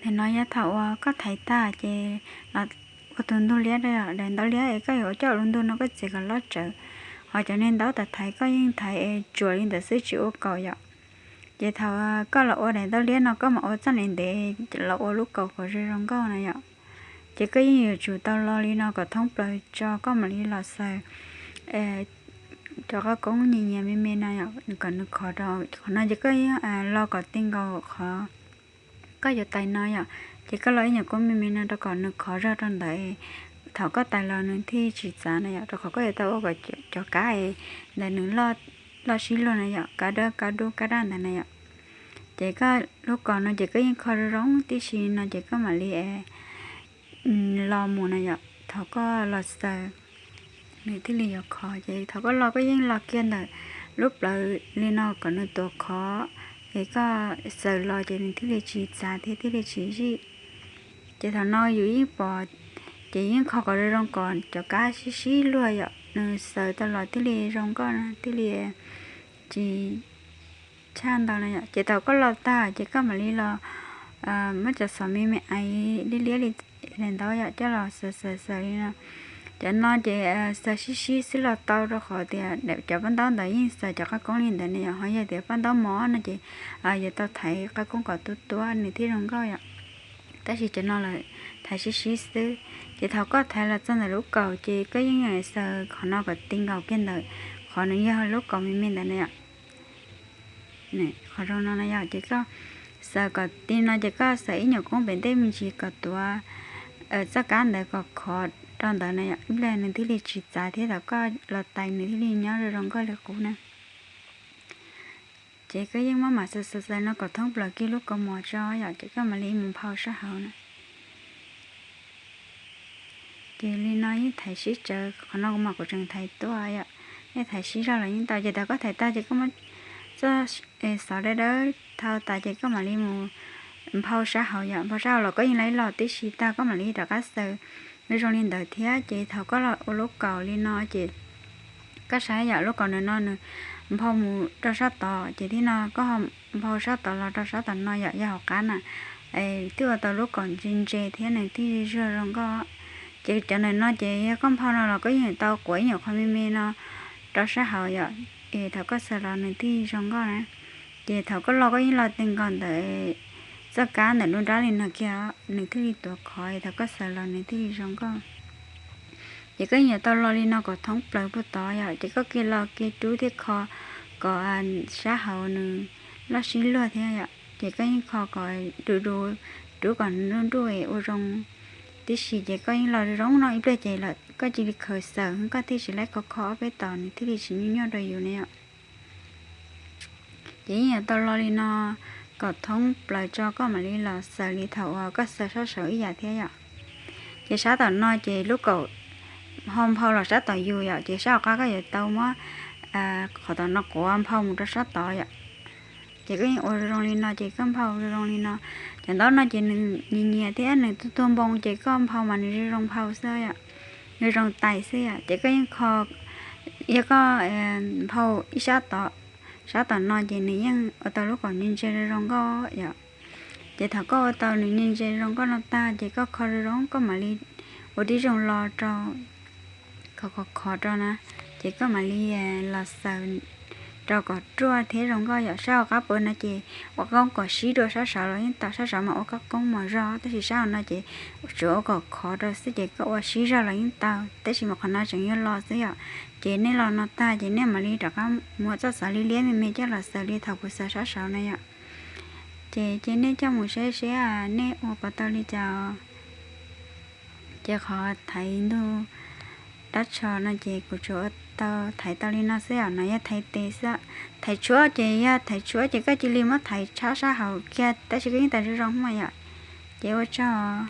Nim no yog thaum uas koj thaiv tag ces los ua tus ntug liab, daim ntaub liab es koj yuav ua coj lub ntug no koj txiav kom loj tsawv. Ho cov niag ntaub tas thaiv koj yeej thaiv es tsuas li ntawd xwb tsis ua kaus yom. Ces thaum koj los ua daim ntaub liab no koj mam ua txoj ntev ntev los ua lub kaus kom zoo zoo nkauj na yom. Ces koj yeej yuav tsum tau lo li no kom thoob plaws tso koj mam li los xaws cov qab koob nyias nyias me me no yom, kom nws khov rau qhov no ces koj yeej lo kom ti nkaus qhov koj yuav tais no yom. Ces koj lo ib nyuag koob me me no rau kom nws khov zog rau ntawd, thaum koj tais los nws thiaj tsis txav na yom, rau qhov koj yuav tau ua kom cov kab ntawd nws loj sib luag na yom, kab dawb kab dub kab daj ntawd na yom. Ces koj lub kaus no ces koj yeej kho zoo zoo tib si no ces koj mam li lo mus na yom. Thaum koj los xaws nws thiaj li yuav khov. Ces thaum koj lo koj yeej lo kiag ntawm lub plawv li no kom nws tuav khov, es koj xaws los ces nws thiaj li tsis txav thiab thiaj li tsis zij. Ces thaum no yus yeej pom, ces yeej kho kom zoo zoo kom cov kab sib sib luag yom, nws xaws tau los thiaj li zoo nkauj na, thiaj li tsis tshaj ntau na yom. Ces thaum koj lo tag ces koj mam li los muab cov xov me me aiv liab liab li daim ntaub yom coj los xaws xaws xaws li no. Cov no ces xaws sib sib xwb los tau rau qhov tias cov paj ntaub ntawd yeej xaws cov qab koob li ntawd ne yom. Ho yog tias paj ntaub mov no ces yuav tau thaiv qab koob kom tuab tuab nws thiaj zoo nkauj yom. Tab sis cov no lawm thaiv sib sib xwb. Ces thaum koj thaiv los txog ntawm lub kaus ces koj yeej xaws qhov no kom ti nkaus kiag ntawm qhov nws yog lub kaus me me ntawd na yom. Qhov zoo no na yom, ces koj xaws kom ti no ces koj xaws ib nyuag koob pem ntej me ntsis kom tuav txoj kab ntawd kom khov rau ntawd na yom, ib pliag nws thiaj li tsis txav thiab thaum koj los tais nws thiaj li nyob zoo zoo nkauj li qub na. Ces koj yeej maj mam xaws xaws xaws no kom thoob plaws kiag lub kaus mom tso yom, ces koj mam li mus nphau sab hauv na. Ces li no yeej thaiv sib tsawv, qhov no kuv mas kuv tseem thaiv tuaj yom, yeej thaiv sib zog los yeej tau. Ces thaum koj thaiv tag ces koj muab txoj xov dawb dawb thau tas ces koj mam li mus nphau sab hauv yom, nphau sab hauv los koj yeej laib los tib si tag koj mam li rov qab xaws zoo zoo li ntawd thiab. Ces thaum koj los ua lub kaus li no ces koj saib yom, lub kaus ntawm no nws nphau mus rau sab tod, ces thib no koj ho nphau sab tod los rau sab tom no yom, yog hauv qab na, twb ua tau lub kaus ntse ntse thiab nws thiaj zuag zoo nkauj. Ces cov ntawm no ces yog koj nphau no los koj yeej tau quav ib nyuag qho me me no rau sab hauv yom, es thaum koj xaws los nws thiaj zoo nkauj na. Ces thaum koj lo koj yeej lo ti nkaus ntawm txoj kab ntawm lub nrab li no kiag, nws thiaj li tuav khov, es thaum koj xaws los nws thiaj li zoo nkauj. Ces koj yeej yuav tau lo li no kom thoob plaws puag tod yom, ces koj kiag lo kiag rub thiab kho kom sab hauv nws loj sib luag thiab yom, ces koj yeej kho kom du du, rub kom nruj nruj ua zoo tib si, ces koj yeej lo zoo zoo no ib pliag ces koj cia li khaws xaws, koj thiaj tsis laib kho kho ob peb tos nws thiaj li tsis nyuaj nyuaj rau yus na yom. Ces yeej yuav tau lo li no kom thoob plaws tso koj mam li los xaws li thaum uas koj xaws sab saud ib yam thiab yom. Ces sab tom no ces lub kaum ho nphau los sab tom yus yom, ces sab hauv qab koj yuav tau muab qhov tom no quav nphau mus rau sab tod yom. Ces koj yeej ua zoo zoo li no ces koj nphau zoo zoo li no. Cov ntaub no ces nws nyias nyias thiab nws tuag tuag npoo ces koj nphau mas nws zoo zoo nphau xwb yom, nws zoo tais xwb yom. Ces koj yeej kho, yog koj nphau ib sab tod, sab tom no ces nws yeej ua tau lub kaus ntse ntse zoo zoo nkauj yom. Ces thaum koj ua tau nws ntse ntse zoo nkauj no tag ces koj kho zoo zoo koj mam li ua tib zoo lo rau khov khov khov rau na, ces koj mam li los xaws rau kom ruaj thiab zoo nkauj yom. Sab hauv qab puas no ces ua koob kom sib dua sab saud los yeej tau, sab saud mas ua kab koob mos zog, tab sis sab hauv no ces tsuas ua kom khov rau xwb ces koj ua sib zog los yeej tau, tab sis mas qhov no tseem yuav los xwb yom. Ces nej los no tag ces nej mam li rov qab muab txoj xov liab liab me me coj los xaws li thaum kuv xaws sab saud na yom. Ces cia nej coj mus saib seb nej ua puas tau li cas. Ces qhov thaiv ntug dab tsho no ces kuv tsuas ua tau thaiv tau li no xwb yom, no yog thaiv tes xwb. Thaiv tshuab ces yog thaiv tshuab ces koj cia li muab thaiv tshab sab hauv kiag tab sis koj yeej tau zoo zoo mas yom. Ces ua tsaug.